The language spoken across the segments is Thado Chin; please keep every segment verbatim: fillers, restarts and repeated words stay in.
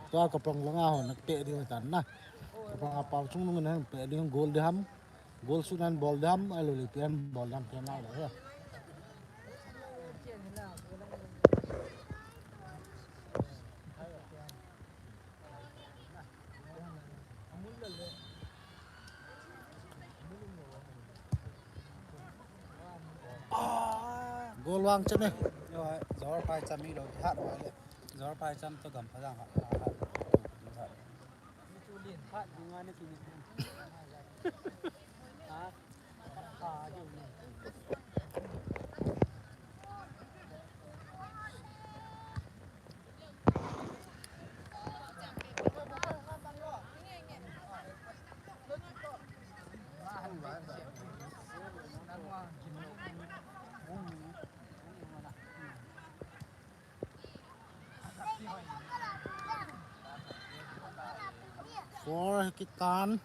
Tua kapang langa ho nak te di tan na. Kapang apau chung nung nan pe di gol di ham. Gol su nan bol di ham, ai lo le pian bol di ham pian na lo ya. Goal wang cham e. Yo, jor pai cham mi lo, hat wa le. Jor pai cham to gam pha jang hat, hat. Hat. Ha? Ha, yo. Four kitan.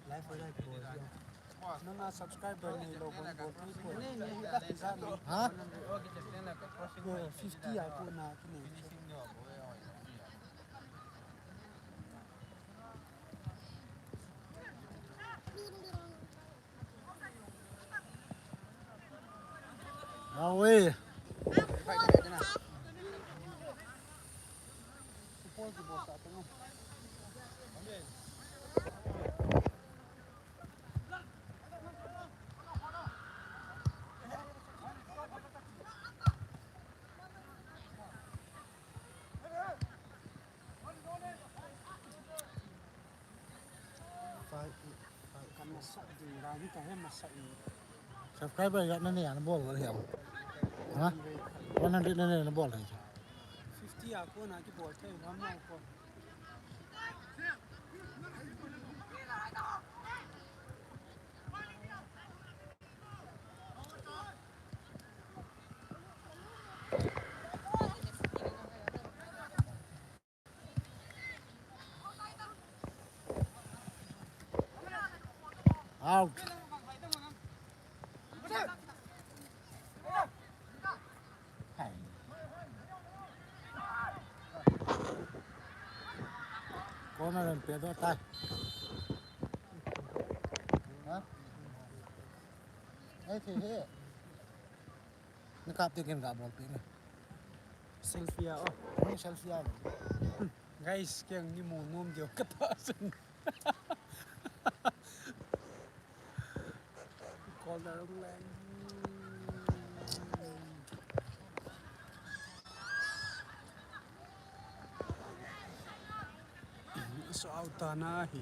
Live ho jai bol. Nang a subscriber nei lo bon bol thei poi. Ha? Yo, fifty a kona kinei. Awe. Subscriber ya na ne ya na bol ya. Ha? One hundred na ne na bol ya. Fifty a kona kibol thei ham ko. Out. Corner and pe to tai. Ha? Hey, hey, hey. Na kap te ken ga bol pe na. Selfie a, oh. Ni selfie a. Guys, keng ni mu nom deu ka ta sun. Call the wrong line. So out na hi.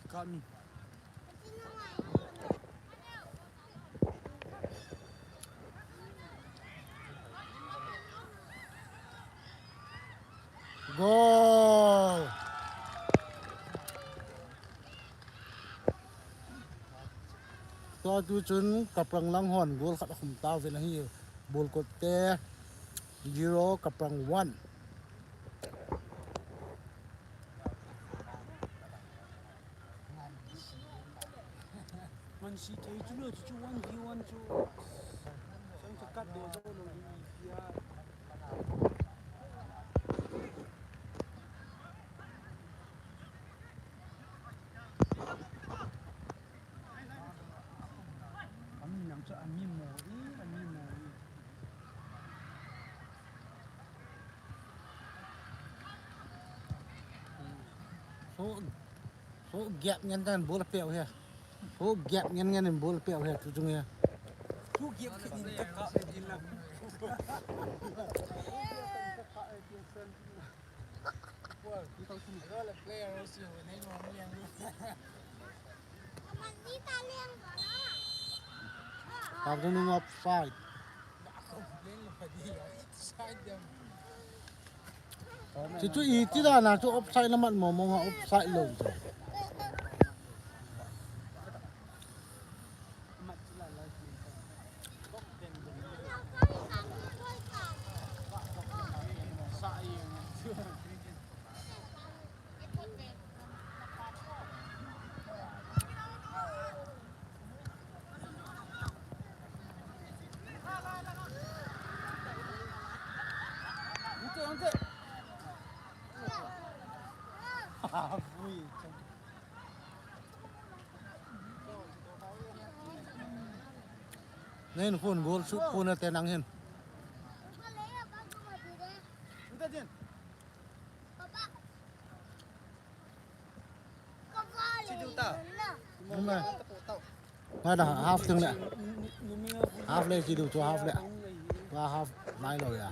Got me. Goal! Tua tu chun Kaprang lang hon goal khat akhum tauvin ahi, Bolkot te zero, Kaprang one. Ngan si thei chu lo chu one v one chu. Sang chu kat do zo lo ni sia. Ami mo i, ami mo i. So, so gap ngen tan ball peh u hi. So gap ngen ngen in ball peh u hi, tu chung hi. Two gap kit in tak ka in la. Well, you talk to me. All the player also, they know me and you. Afternoon offside. Chuchu iti dan a chu offside na mat mo mo nga offside lou chu. Nen khun goal shoot khun ate nang hin. Ngai da half teng le. Half le chi du chu half le. Wa half nai lo ya.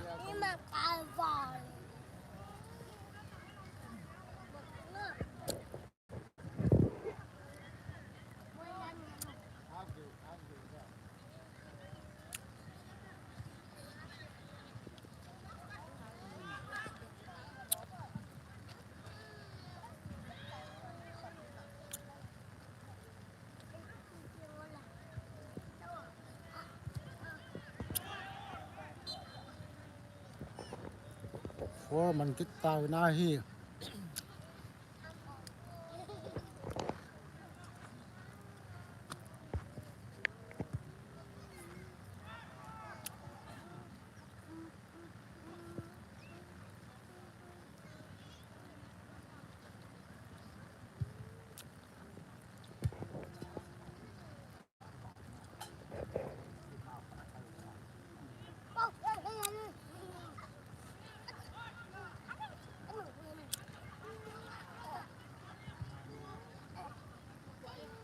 Four man kit tauvin ahi.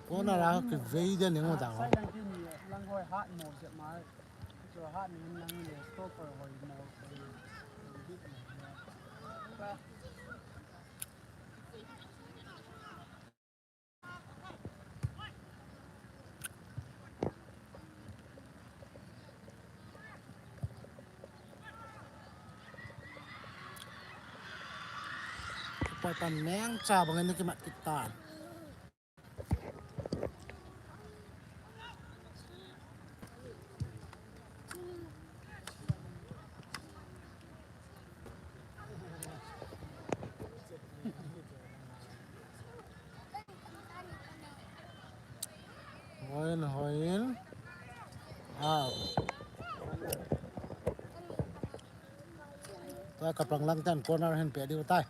Corner a kivei dia ning u dang. Lang hoi hat mo je mai. Cho hat ning lang le stopper hoi mo. Pai pan meng cha bang ni kimat kit tan. Hoin, hoin. Au. Ta Kaprang lang tan corner hin pe diu tai.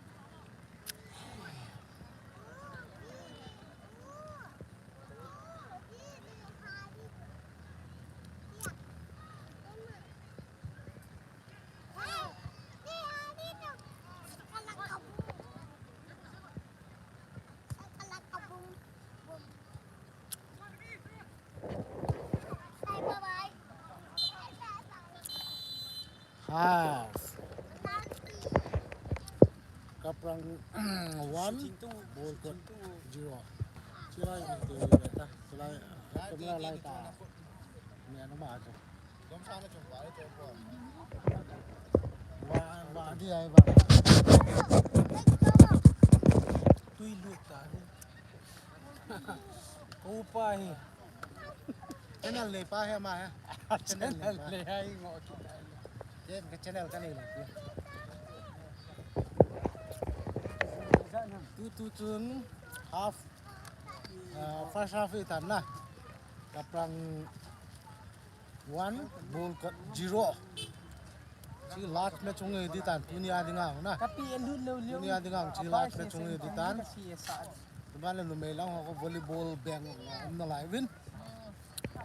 Half. Kaprang one, Bolkot zero. Chilai ni tu ta, chilai camera lai ta. Ni anu ma ajo. Wa, wa di ai ba. Tui lut ta. Ko pa hi. Channel le pa he ma he. Channel le pa. Channel le hai ngo ki ta. Ke ka channel ka nei le. Tu tu chun half, ah, first half hi tan na. Kaprang one, Bolkot zero. Chi last match hung hi di tan, tunia dinga hung na. Ka pi a lut lou lou. Tunia dinga hung chi last match hung hi di tan. Ka si e sa. Tuban le numei lang ho ko volleyball beng, ah, um na lai vin.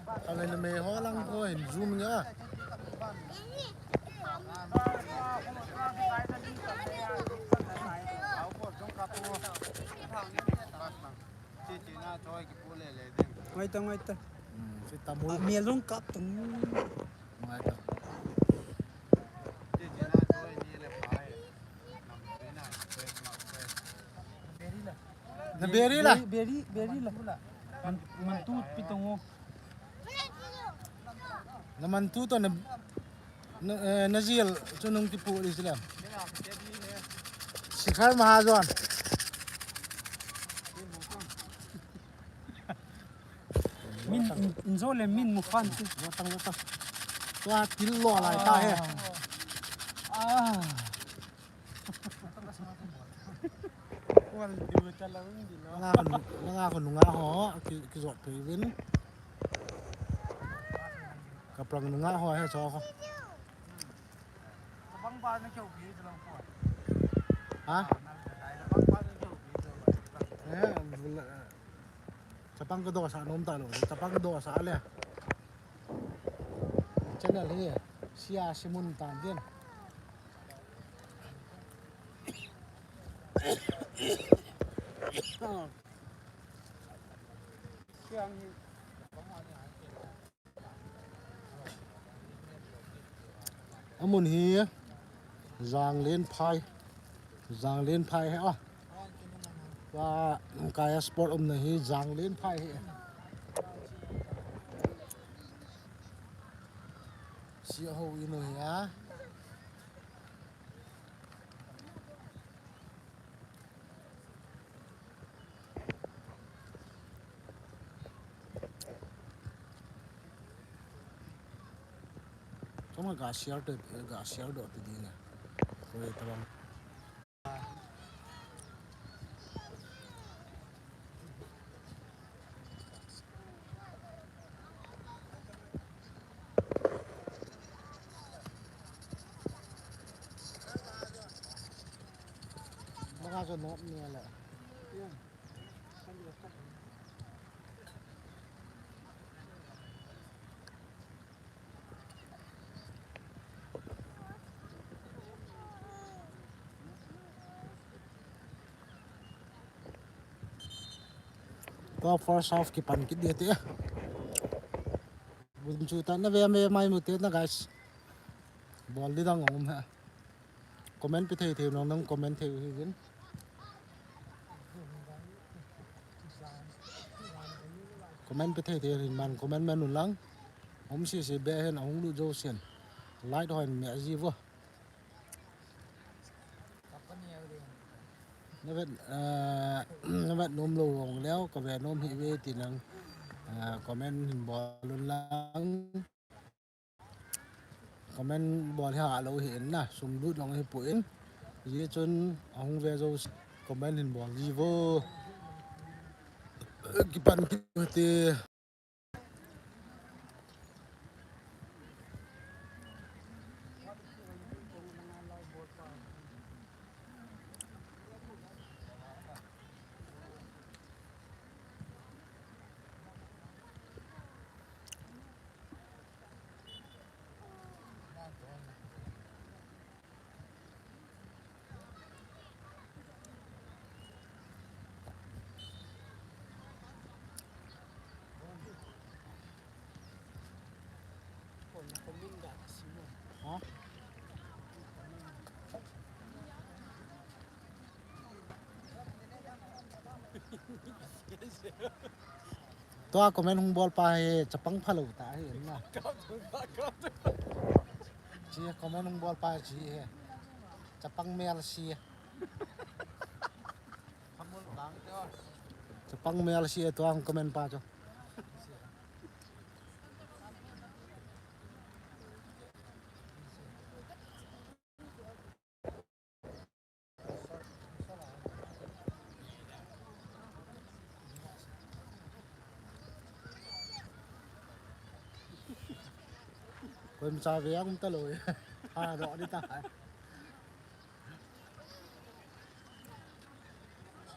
Kami na me ho lang ko hin zoom nga. Ngai ta, ngai ta. Hmm, si tamul. Ah, mi alung kap tung. Ngai ta. Na beri la. Beri, beri, beri la. Man, man tu pi tung o. Na man tu to na, na, eh, na jil chu nung kipu di sila. Sikhar Mahajan. Min in, in zo le min mu fan ti. Lo tang, lo tang. Tua til lo lai ta he. Ah. Kual diu ta la ung di lo. Nga kon, nga kon nga ho, ki, ki zot pe vin. Kaprang nga ho he cho ko. Ha? Eh, chapang ka dosa nom ta lo, chapang ka dosa le. Channel hi, sia simun tan din. Amun hi Janglenphai. Janglenphai he a. Wa kaya sport umna hi Janglenphai he. Si ho inu hi a. Chuma ga share te, ga share do te ding e. Koi tabang. Baka so no ni ala. Tua first half kipan kit dia te. Bun chu ta na ve me mai mu te na, guys. Bol di dang um ha. Comment pe thei thei nong nong comment thei u hi jin. Comment pe thei thei hin man comment man un lang. Hom si si be hin ahung lut jo sin. Light hoi me ji vo. Na vet, eh, na vet nom lou vong leo, ka ve nom hi ve ti nang, eh, comment hin bol un lang. Comment bol hi a lou hi in na, sum lut nong hi pu in. Ji chun ahung ve jo comment hin bol ji vo. Kipan kit u te. Ha? Tua comment hung bol pa hi chapang phalou ta hi na. Chi comment hung bol pa chi hi. Chapang mel si. Chapang mel si tua hung comment pa chu. Koimacha ve a um talou e. Ha, doh di ta.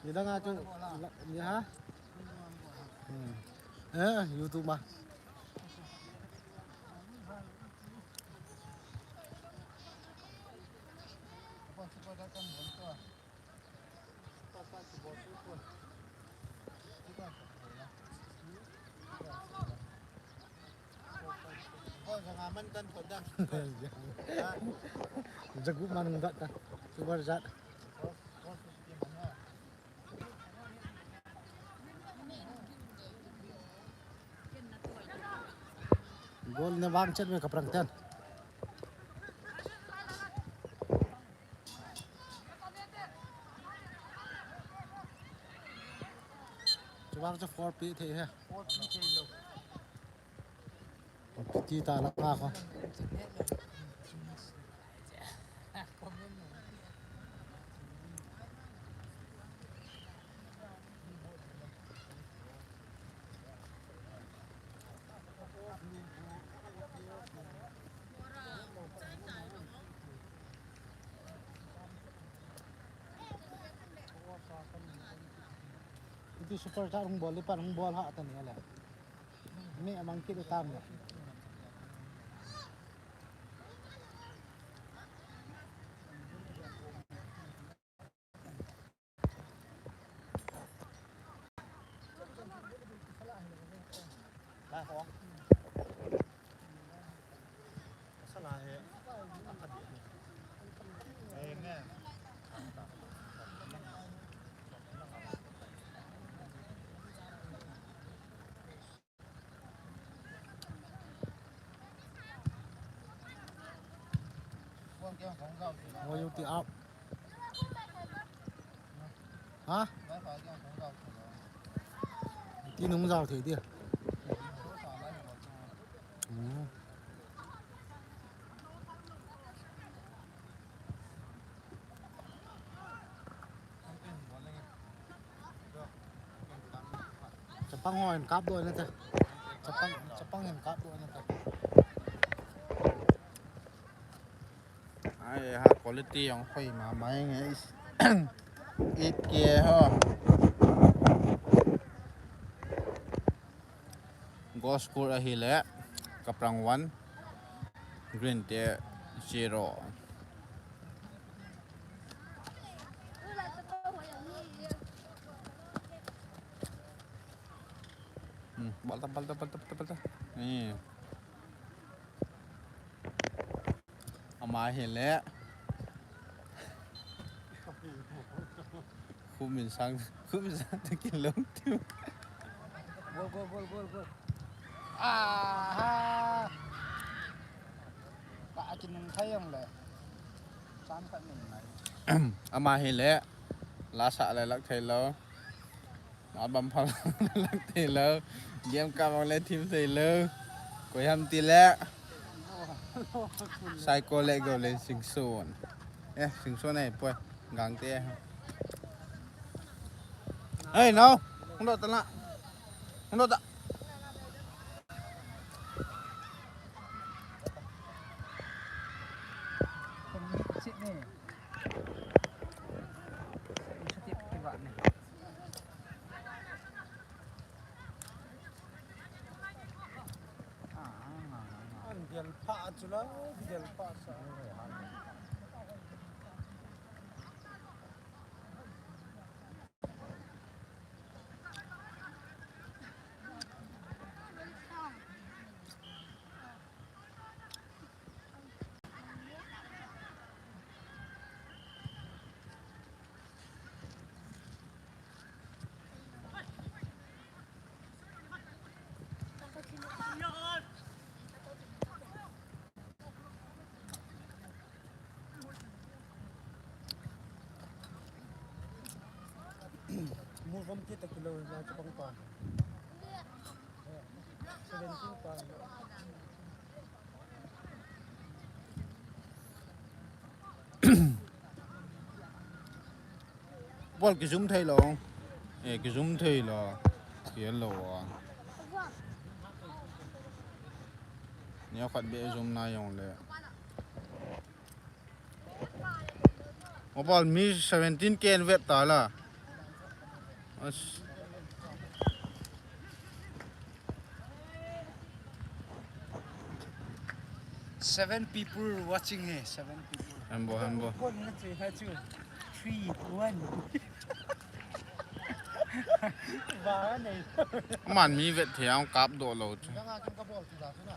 Ni dang a chu, ni ha? Hmm. Eh, YouTube ma. Jagu manung dat ta. Super jat. Goal ne vang chet me kaprang ten. Chubang cha four pi thei he. Four pi thei lo. Ti ta la ka ko. Iti super chat hung bol, ipan hung bol ha ta ni le. Mi amang kit u tam le. Royalty up. Ha? Ti nung jao thei dia. Hmm. Chapang ho in kap do na ta. Chapang, chapang in kap do na ta. Ai ha, quality jong hoi mama nge. Eight K ho. Goal score ahile, Kaprang one, Green te zero. Hmm, balta, balta, balta, balta, balta. Ni. Ama hile. Khu min sang, khu min sang ta kin long tiu. Gol, gol, gol, gol, gol. Aha. Ka kin nung thai jong le. Chan khat min nai. Ama hile. La sa le lak thei lo. Abam phang lak thei lo. Game ka bang le thim thei lo. Koi ham ti le. Sai ko le go le Singson. Eh, Singson eh, poi. Gang te. Hey, no. Hung do ta la. Hung do ta. Sit ni. Sit ni. An del pha chu la, del pha sa. Mu vom ti ta kilo na chu pang pang. Seventeen pang. Bol kijum thei lo. Eh, kijum thei lo. Kiel lo a. Nia khat be jum na jong le. Mobile mi seventeen K in vet ta la. As. Seven people watching here. Seven people. Hambo, hambo. One, two, three, three, one. Ba nei. Man mi vet thei ang kap do lo chu. Yang a kin ka bol ti la chu na.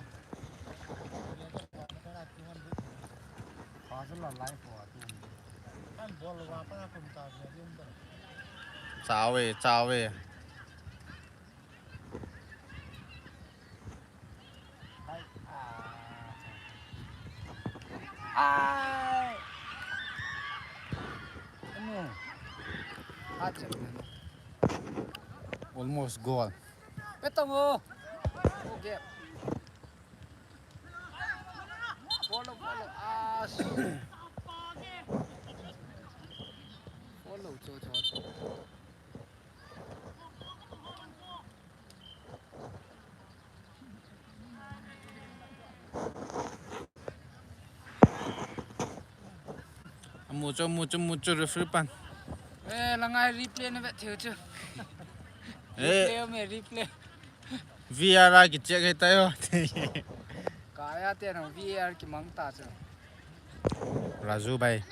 Chao e, chao e. Ai. Almost goal. Beto mo. Okay. Follow, follow. Ah, so. Follow, cho, cho, cho. Amu cho, mu cho, mu cho, referee pan. Eh, langai replay na vet theu chu. Eh. Replay me replay. V R a ki check he tayo. Kaya te nang V R ki mang ta chu. Raju bhai.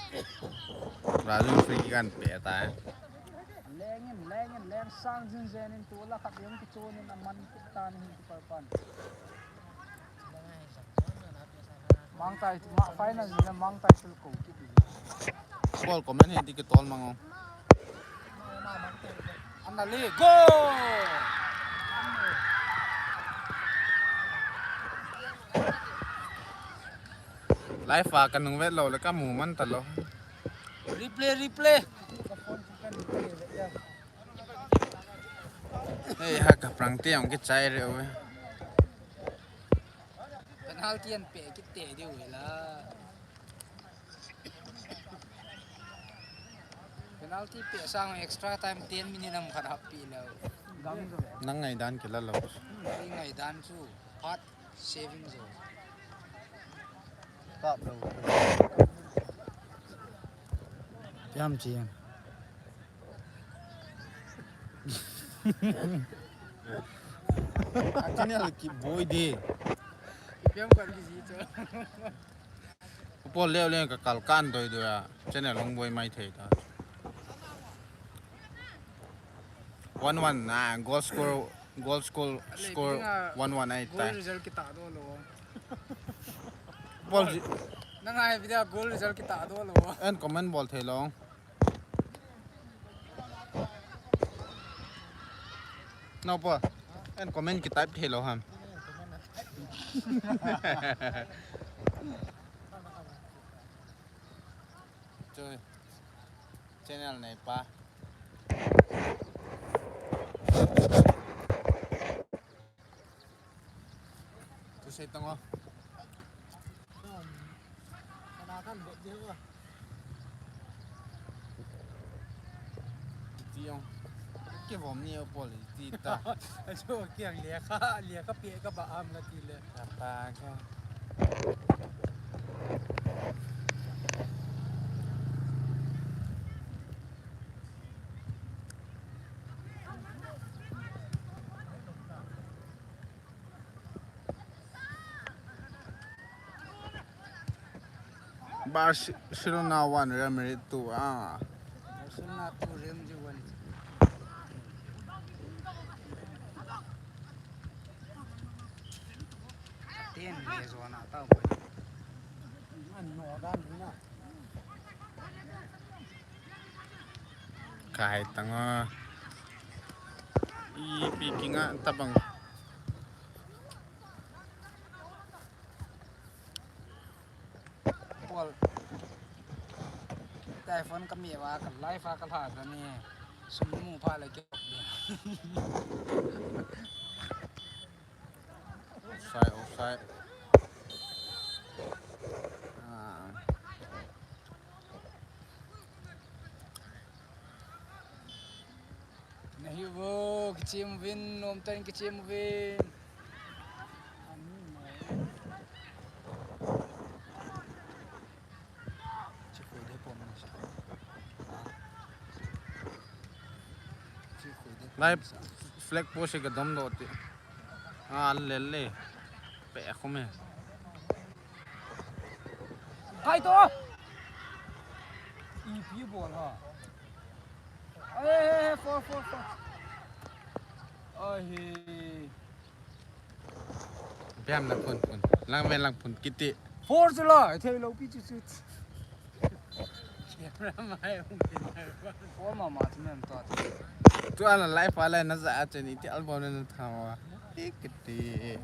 Raju free kick an pe ta. Lengin, lengin, leng sang jin jenin tu la khat yong ki chunin aman kit ta ni ki par pan. Mangtai, ma final ni mangtai sul ko ki. Ball comment he di ki tol mango. Anna le, goal! Live a kanung vet lou le kamu man talou. Replay, replay. Hei, ha ka prang te ong ki chai re ove. Penalty an pe kit te di ove la. Penalty pe sang extra time ten minute nam khat hap pi lou. Nang ngaidan kila lou. Ngai dan chu. Part seven zo. Kap lou. Piam chi. Akin ya ki boi de. Piam kan ki ji cho. Paul leo leo ka kal kan doi doi a. Channel hung boi mai thei ta. One one, ah, goal score, goal score, score one one ai tai. Goal result kita do lo. Paul ji. Nang ai video goal result kita do lo. En comment bol thei lo. No, Paul. En comment ki type thei lo ham. Choi. Channel nei pa. Tu sei tang o. Kana kan bo de wa. Ti ong. Ke vom ni o pol ti ta. Ajo kiang le kha, le kha pe ka ba am ka ti le. Ka pa ka. Barcelona one, Real Madrid two, ah. Barcelona two, Real Madrid one. Ten le zona tau. Kai tanga. Ipi kinga tabang. Paul. Kai phone kami wa ka live a ka la da ni. Sum mu pha le ke. Offside, offside. Ah. Nahi vo, kichim vin, nom tan kichim vin. Lai flag post ka dom do ti. Ah, le le. Pe khum e. Kai to. Ipi bol ha. Eh, four, four, four. Ai he. Biam lang phun phun. Lang ven lang phun kiti. Four chu la, thei lo pi chu chu. Tua na live a le na za a chen iti album na thawa. Ikiti.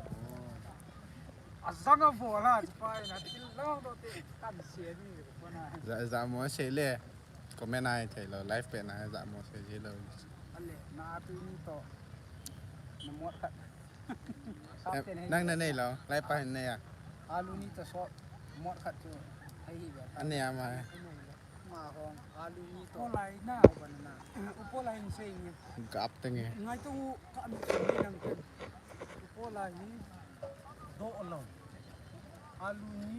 Azanga bola pa na til lo do te kan se ni ko na. Za za mo se le. Comment ai thei lo, live pe na za mo se ji lo. Ale na tu ni to. Na mot khat. Nang na nei lo, live pa hin nei a. Alu ni to so mot khat chu. Hai hi ba. Anei a ma. Ma hong alu ni to. Upo lai na. Banana. Upo lai ni sei ni. Gap tenge. Ngai to ka mi ni nang. Upo lai ni. Do lo. Alu ni.